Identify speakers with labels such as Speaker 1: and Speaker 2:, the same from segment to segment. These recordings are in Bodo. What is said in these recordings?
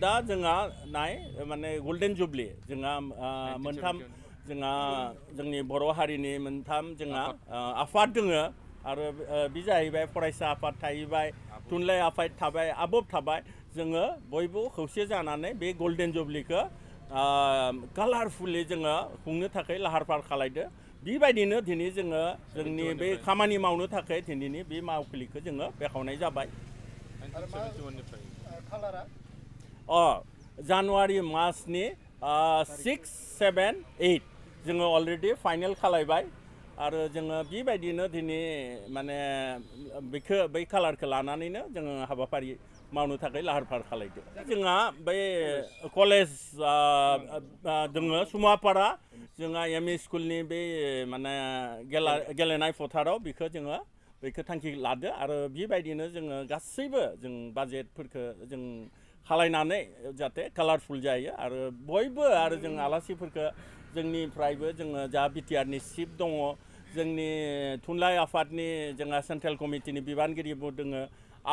Speaker 1: दा जोंहा नाय माने गोल्डेन जुबली जोंहा मोनथाम जोंहा जोंनि बर' हारिनि मोनथाम जोंहा आफाद दोङो आरो बे जाहैबाय फरायसा आफाद थाहैबाय थुनलाइ आफाद थाबाय आबब थाबाय जोङो बयबो खौसे जानानै बे गोल्डेन जुबलीखौ कालारफुली जोङो खुंनो थाखाय लाहार फाहार खालायदो बेबायदिनो दिनै जोङो जोंनि बे खामानि मावनो थाखाय दिनैनि बे मावखुलिखौ जोङो बेखेवनाय जाबाय जानुवारि मासनि 6, 7, 8 जोङो अलरेडि फाइनेल खालायबाय आरो जोङो बेबायदिनो दिनै माने बेखौ बै कालारखौ लानानैनो जोङो हाबाफारि मावनो थाखाय लाहार फाहार खालायदो जोंहा बै कलेज दोङो सुमापारा जोंहा एम इ स्कुलनि बे माने गेलेनाय फोथाराव बेखौ जोङो बेखौ थांखि लादो आरो बेबायदिनो जोङो गासैबो जों बाजेटफोरखौ जों खालायनानै जाहाथे कालारफुल जायो आरो बयबो आरो जों आलासिफोरखौ जोंनिफ्रायबो जोङो जा बिटिआरनि चिफ दङ जोंनि थुनलाइ आफादनि जोंहा सेन्ट्रेल कमिटिनि बिबानगिरिबो दोङो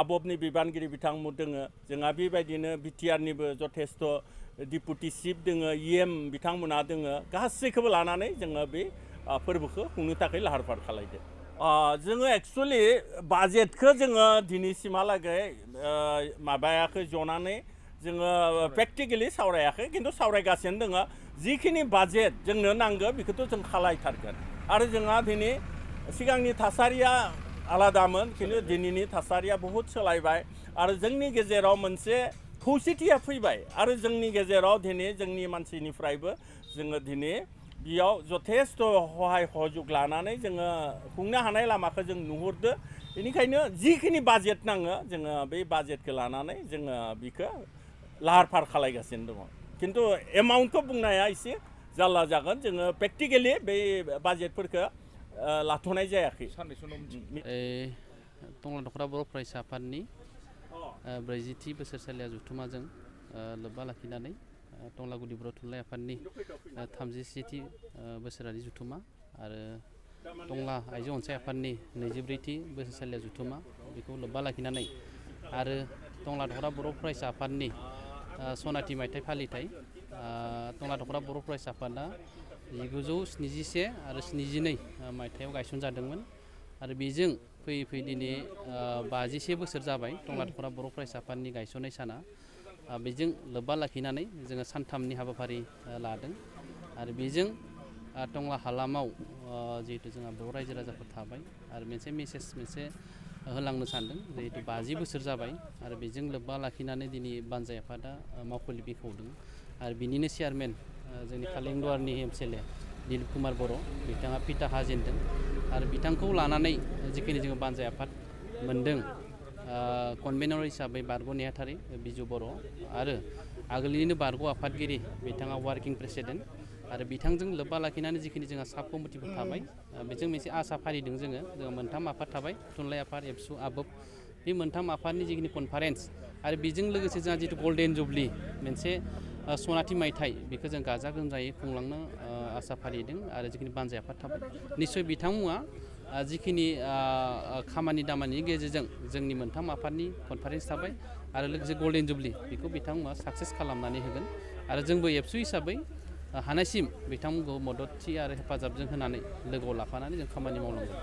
Speaker 1: आबबनि बिबानगिरि बिथांमोन दोङो जोंहा बेबायदिनो बिटिआरनिबो जथेस्थ डिपुटि चिफ दोङो इएम बिथांमोना दोङो गासैखौबो लानानै जोङो बे फोरबोखौ खुंनो थाखाय लाहार फाहार खालायदो जोङो एक्चुअलि बाजेटखौ जोङो दिनैसिमहालागै माबायाखै जनानै जोङो प्रेक्टिकेलि सावरायाखै खिन्थु सावरायगासिनो दङ जिखिनि बाजेट जोंनो नांगौ बेखौथ' जों खालायथारगोन आरो जोंहा दिनै सिगांनि थासारिया आलादामोन खिन्थु दिनैनि थासारिया बहुद सोलायबाय आरो जोंनि गेजेराव मोनसे खौसेथिया फैबाय आरो जोंनि गेजेराव दिनै जोंनि मानसिनिफ्रायबो जोङो दिनै बेयाव जथेस्थ सहाय सहयोग लानानै जोङो खुंनो हानाय लामाखौ जों नुहुरदो बेनिखायनो जिखिनि बाजेट नाङो जोङो बे बाजेटखौ लानानै जोङो बेखौ लाहार फाहार खालायगासिनो दङ खिन्थु एमाउन्टखौ बुंनाया एसे जारला जागोन जोङो प्रेक्टिकेलि बे बाजेटफोरखौ लाथ'नाय जायाखै
Speaker 2: टंला दख'रा बर' फरायसा आफादनि 40थि बोसोरसालिया जथुम्माजों लोब्बा लाखिनानै टंला गुदि बर' थुनलाइ आफादनि 37थि बोसोरारि जथुम्मा आरो टंला आइजो अनसाय आफादनि 24थि बोसोरसालिया जथुम्मा बेखौ लोब्बा लाखिनानै आरो टंला दख'रा बर' फरायसा आफादनि सनाथि मायथाइ फालिथाय टंला दख'रा बर' फरायसा आफादा 1971 आरो 72 मायथाइयाव गायसनजादोंमोन आरो बेजों फैयै फैयै दिनै 51 बोसोर जाबाय टंला दख'रा बर' फरायसा आफादनि गायसननाय साना बेजों लोब्बा लाखिनानै जोङो सानथामनि हाबाफारि लादों आरो बेजों टंला हालामाव जिहेतु जोंहा बर' रायजो राजाफोर थाबाय आरो मोनसे मेसेज होलांनो सानदों जिहेतु 50 बोसोर जाबाय आरो बेजों लोब्बा लाखिनानै दिनै बानजाय आफादा मावखुलि बेखेवदों आरो बिनिनो चेयारमेन जोंनि कालिंदुवारनि एमसिएलए दिलीप कुमार बर' बिथाङा पिता हाजेनदों आरो बिथांखौ लानानै जिखिनि जोङो बानजाय आफाद मोनदों कनभेनर हिसाबै बारग' नेहाथारि बिजु बर' आरो आगोलनिनो बारग' आफादगिरि बिथाङा वार्किं प्रेसिडेन्ट आरो बिथांजों लोब्बा लाखिनानै जिखिनि जोंहा साब कमिटिफोर थाबाय बेजों मोनसे आसा फारिदों जोङो मोनथाम आफाद थाबाय थुनलाइ आफाद एबसु आबोब बे मोनथाम आफादनि जिखिनि कनफारेन्स आरो बेजों लोगोसे जोंहा जितु गल्डेन जुबली मोनसे सनाथि मायथाइ बेखौ जों गाजा गोमजायै खुंलांनो आसा फारिदों आरो जिखिनि बानजाय आफाद थाबाय निस्सय बिथांमोना जिखिनि खामानि दामानिनि गेजेरजों जोंनि मोनथाम आफादनि कनफारेन्स थाबाय आरो लोगोसे गल्डेन जुबली बेखौ बिथांमोना साक्सेस खालामनानै होगोन आरो जोंबो एबसु हिसाबै हानायसिम बिथांमोनखौ मददथि आरो हेफाजाबजों होनानै लोगोआव लाफानानै जों खामानि मावनांगोन